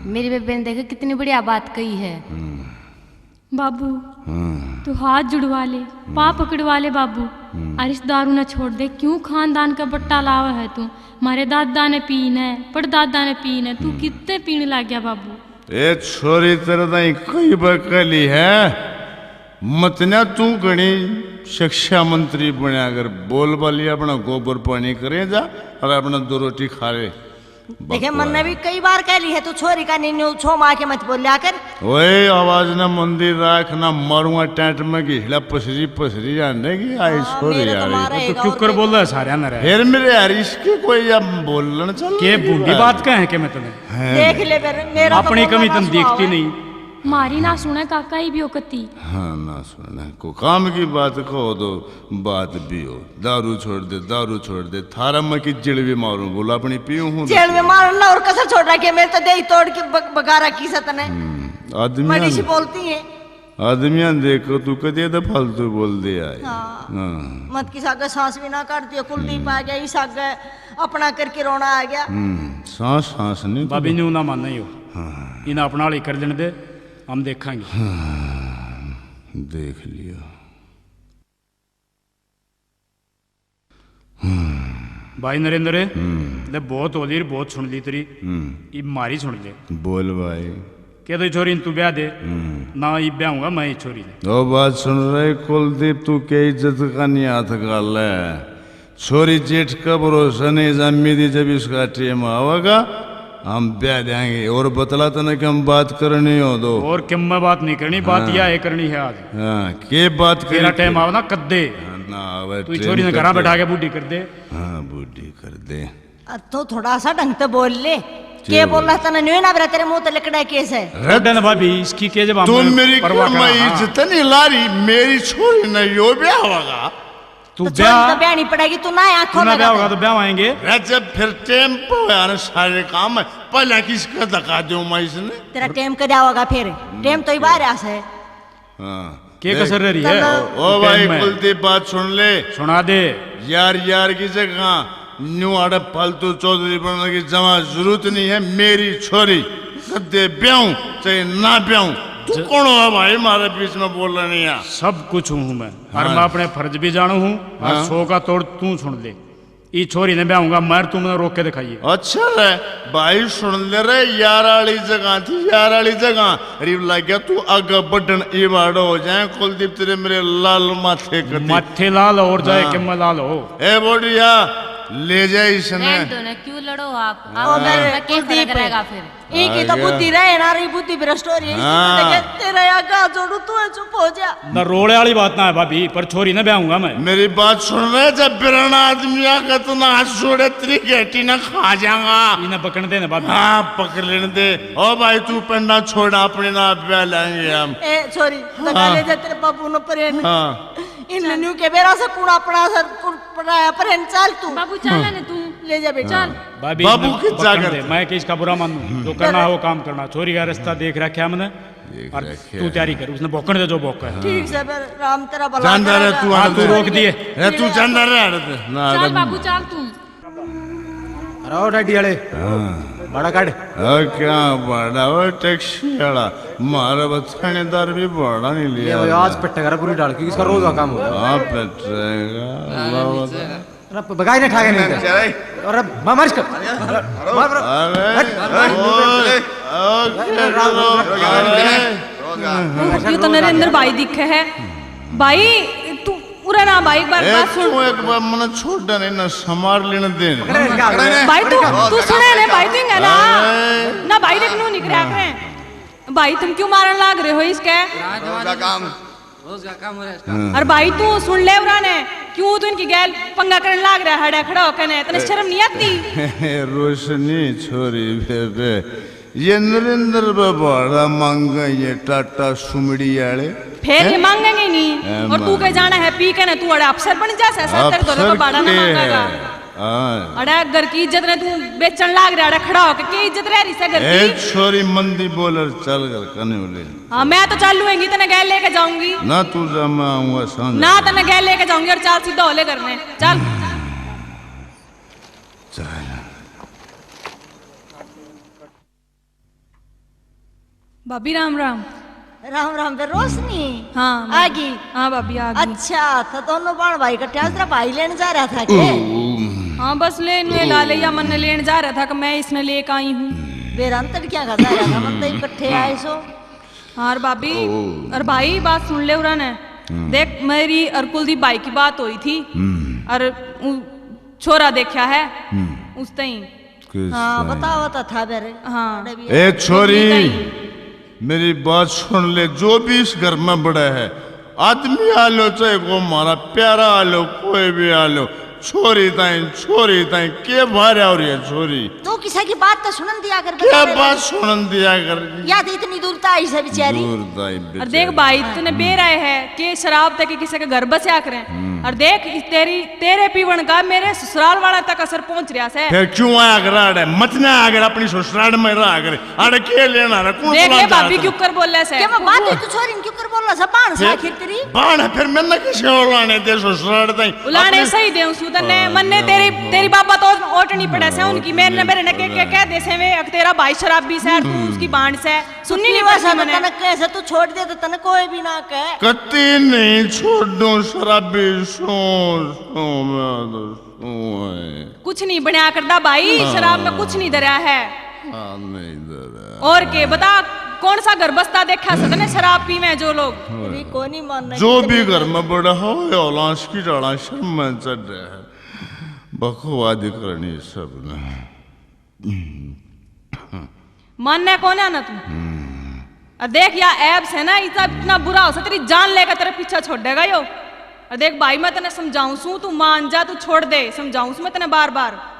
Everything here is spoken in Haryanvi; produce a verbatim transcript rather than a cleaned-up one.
मेरी बेबे ने देख कितनी बढ़िया बात कही है। बाबू, तू हाथ जुड़वा ले, पाँव पकड़वा ले बाबू। और इस दारू ने छोड़ दे, क्यों खानदान का बट्टा लावे है तू? मारे दादा ने पीन है, पड़दादा ने पीन है, तू कितने पीने लग गया बाबू? ए छोरी, तेरे ताई कई बार कह ली है, मत ना तू घणी शिक्षा मंत्री बनया कर, बोल बाली अपना गोबर पानी करे जा और अपना दो रोटी खा ले। देखे, मन्ने भी कई बार कह ली है, तू छोरी का नी न्यू छो मार के मत बोल्या कर। ओए, आवाज ना मंदी राख, ना मारूंगा टेंट में घिसड़ा पसरी पसरी जाने की आई हाँ, छोरी मेरे तो यार। मारा तो है, क्यों और कर बोल रहा है सारे ना रे? फिर मेरे यार इसकी कोई अब बोलण चल के रही बूढ़ी बात। बात का है के मैं तुम्हें? हैं। देख ले फिर, मेरा तो अपनी बोलना कमी ना तुम सुनाओ देखती है। नहीं। मारी ना सुने काका ही भी औकती। हाँ, ना सुने। को काम की बात कहो तो बात भी हो। दारू छोड़ दे, दारू छोड़ दे। थारा मैं की जेल भी मारूं, बोला अपनी पीऊं हूँ। जेल में मार ला और कसर छोड़ रखी है, मेरे तो देही तोड़ के बग-, बगा रखी सतने। हम्म, आदमी मड़ी सी बोलती है। आदमियां देखो तू कदे तो फालतू बोल दे आए। हाँ। हाँ। मत किसा के सांस भी ना काटती है, कुलदीप आ गया, इस आगे अपना करके रोना आ गया। हम्म, सांस, सांस नहीं तू। भाभी न्यू ना मानना ही हो। हाँ। इन्हें अपना हाल ही कर लेने दे, हम देखेंगे। हाँ, देख लियो। भाई नरेंद्र, हम्म। ले बहुत हो ली, बहुत सुन ली तेरी। हम्म। इब मारी सुन ले। बोल भाई। कह दो छोरी ने तू ब्याह दे। हम्म। ना इब ब्याहूंगा मैं इस छोरी ने। ओ बात सुन रहे कुलदीप, तू के इज्जत का नहीं हाथ घाल है? छोरी जेठ का भरोसा नहीं जामी दी, जब इसका टेम आवेगा हम ब्याह देंगे। और बतला तने कि हम बात करनी हो दो। और किम में बात नहीं करनी, बात हाँ। यह है करनी है आज। हाँ, के बात तेरा करनी? टेम आवे ना कद्दे। हाँ, ना आवे तू टेम छोरी ने घरा कद्दे। बैठा के बूढ़ी कर दे। हाँ, बूढ़ी कर दे। अ, तो थोड़ा सा ढंग से बोल ले। के के बोला बोले? तने न्यू ना बरा तेरे मुंह ते लिकड़ा केस है। रड्डन भाभी, इसकी के जवाब तू में मेरी परवाह कमा करा, हाँ। इज्जत नहीं ला रही, मेरी छोरी ने यो ब्याह होगा। तू तो छोरी ब्याह, तो ब्याहनी पड़ेगी, तू ना आंखों तू ना में ब्याह रहता होगा है। तो ब्याह आएंगे। रे जब फिर टेम पे यार सारे काम है, पहले किसका धक्का दूं मैं इसने? तेरा टेम कदा होगा फिर? टेम तो ही बाहर आ से। हाँ। के देख, कसर रह रही है? चलो। ओ, ओ भाई, टाइम में। कुलदीप, बात सुन ले। सुना दे। यार, यार की जगह न्यू आड़े फालतू चौधरी बनने की जमा जरूरत नहीं है। मेरी छोरी कदे ब्याहूं चाहे ना ब्याहूं, तू ज- कौन हो भाई, हमारे बीच में बोलने नहीं आ? सब कुछ हूँ मैं, और हाँ। मैं अपने फर्ज भी जानू हूँ, और हाँ। सौ का तोड़ तू सुन ले। ई छोरी ने ब्याहूंगा, मर तू मने रोक के दिखाइए। अच्छा रे भाई, सुन ले रे, यार आली जगह थी, यार आली जगह। रीब लग गया तू आगे बढ़न, ई बाड़ो हो जाए कुलदीप, तेरे मेरे लाल माथे कती। माथे लाल और जाए हाँ। कि मैं लाल हो। ए बोडिया, ले जाए इसने। रहने दो ना, क्यों लड़ो आप? आप हाँ। मैं के कुलदीप फर्क रहेगा फिर? एक ही तो आ गया। बुद्धि रहे ना, रही बुद्धि भ्रष्ट हो रही है। हाँ। इसकी तो देखे, तेरा यहाँ का जोड़ू, तू है, चुप हो जा। ना रोले वाली बात ना है भाभी, पर छोरी ना ब्याहूंगा मैं। मेरी बात सुन रहे, जब बिराना आदमी आके तो ना हाथ जोड़े, तेरी गेटी ना खा जाऊंगा। इन्हें पकड़ दे ना भाभी। हाँ, पकड़ लेने दे। ओ भाई, तू पन्ना छोड़, अपने ना ब्याह लेंगे हम। ए, छोरी, लगा हाँ। ले जा तेरे बाबू ने प्रेम। हाँ। इन न्यू के बेरा से कुण अपना सर कुण पढ़ाया, पर इन चल तू। बाबू, चल ना तू। ले जा बेटा। चल। भाभी, बाबू इन्हें की पकड़ जाकर दे, मैं किसका बुरा मानूं? जो करना है वो काम करना। छोरी का रास्ता देख रखा हमने। देख और रखे तू हैं। तैयारी कर, उसने भौंकण दे जो भौंका है। ठीक से, फिर राम तेरा भला जानदा रहे करेगा। तू, हाँ, तू रोक दिए। रे, तू जानदा रहे, अरे, ना, चल अरे, बाबू, चल तू। अरे, ओ डैडी वाले। हाँ। भाड़ा काट। ओ, क्या भाड़ा? ओ, टैक्सी वाला। मारा बस थानेदार भी भाड़ा नहीं लिया। ये भाई, आज पिट्टेगा पूरी डाल, क्योंकि इसका रोज का काम होगा। हाँ, पिट्टेगा। अल्लाह बता। अरे, बगाई ने ठाके नहीं। अरे, मार, मार इसको। मार, मार। अरे, हट। अरे, ओ, ओ, क्या करो? अरे। क्यों तो नरेंद्र भाई दिखे है। भाई, तू उरे ना भाई, एक बार ए, बात सुन। तू एक बार मने छोड़ दे, नहीं ना, संभाल लेने दे। भाई, तू, तू सुने ने, भाई, तू है ना? अरे। ना, भाई, देख, नू निकल रहा है। भाई, तुम क्यों मारन लाग रहे हो इसके? रोज का काम। रोज का काम हो रहा है इसका। हाँ। और भाई, तू सुन ले उरा ने, क्यों तू इनकी गैल पंगा करन लाग रहा है, हड़ा खड़ा होकर ने, तने शर्म नहीं आती? रोशनी छोरी बेबे, ये नरेंद्र पे भाड़ा मांगे, ये टाटा सुमड़ी आले। फिर ये हैं? मांगेंगे नहीं। हैं, और तू मांगेंगे। के जाना है पी के ना, तू अड़ा अफसर बन जा, सै, सै, तेरे दोनों अफसर पे भाड़ा ना के मांगेगा। है? हाँ। अड़ा घर की इज्जत ने तू बेचन लाग रहा, अड़ा खड़ा होके, के इज्जत रह रही से घर ए, की? छोरी मंदी बोलर, चल घर कने ले। हाँ, मैं तो चालू हैंगी, तने गैल लेके जाऊंगी। ना तू जा, मैं आऊंगा सांझ। ना तने गैल लेके जाऊंगी और चाल सीधा होले घर में। चल। चल। भाभी, राम राम। राम राम बे रोशनी। हाँ, आ गई। हाँ भाभी, आ गई। अच्छा, तो दोनों बाण भाई इकट्ठे आज तेरा भाई लेने जा रहा था के? हाँ, बस ले इन्हें ला लिया, मन लेने जा रहा था कि मैं इसने लेके आई हूँ। बेरा तड़किया का जा रहा था, मतलब इकट्ठे आए सो। हाँ, और भाभी, और भाई, बात सुन ले उरा ने। देख, मेरी और कुलदीप भाई की बात हुई थी, और उ-, छोरा देखा है उस ताई। किस हाँ, ताई? बतावा तो था बेरे। हाँ। अरे भी ए छोरी, मेरी बात सुन ले। जो भी इस घर में बड़ा है, आदमी आ लो, चाहे वो हमारा प्यारा आ लो, कोई भी आ लो, छोरी ताई, छोरी ताई के बाहर आ रही है छोरी? तू किसी की बात तो सुनन दिया कर क्या बेचारे। बात सुनन दिया कर? या तो इतनी दूर तो आई से बेचारी। दूर ताई और देख भाई, तूने बेरा है कि शराब तक किसी के घर बसया करें। और देख, इस तेरी, तेरे पीवन का मेरे ससुराल वाला तक असर पहुंच रहा है। फिर क्यों आया कर आड़े? मत ना आया कर, अपनी ससुराल में रहा कर। आड़े के लेना रे? कौन देख ले बुलाने भाभी, जा क्यों कर बोले से? क्या मैं बात है तू छोरी ने क्यों कर बोल रहा है? बाण से आखिर तेरी। बाण है, फिर मैंने किसे और लाने दे ससुराल ताई? उलाने अपनी- सही दे सू तन्ने, हाँ, मन्ने ये तेरी, वो। तेरी बाबा तो ओट नहीं पड़े से उनकी। मेरे ने, मेरे ने के, के कह दे से वे, अक तेरा भाई शराबी से, तू उसकी बाण से। सुननी नहीं पीवा पड़ती सा मैंने। तने कह से तू छोड़ दे तो तने कोई भी ना कह। कत्ती नहीं छोड़ू शराबी सो, सो मैं तो सो है। कुछ नहीं बनया करदा भाई, शराब में कुछ नहीं धरया है। हाँ, नहीं धरया। और के बता, कौन सा घर बसता देखा सै तने शराब पीवे जो लोग? तेरी कोनी मानना जो की भी तेरी घर में बड़ा हो, औलांस की डाला शर्म में चढ़ रहा है, बकवाद करनी सब ने। मानने कौन है ना तू? और देख, या ऐब से ना इतना, इतना बुरा हो सा, तेरी जान लेकर तेरे पीछे छोड़ेगा यो। और देख भाई, मैं तने समझाऊं सू, तू मान जा, तू छोड़ दे, समझाऊं सू मैं तने बार बार।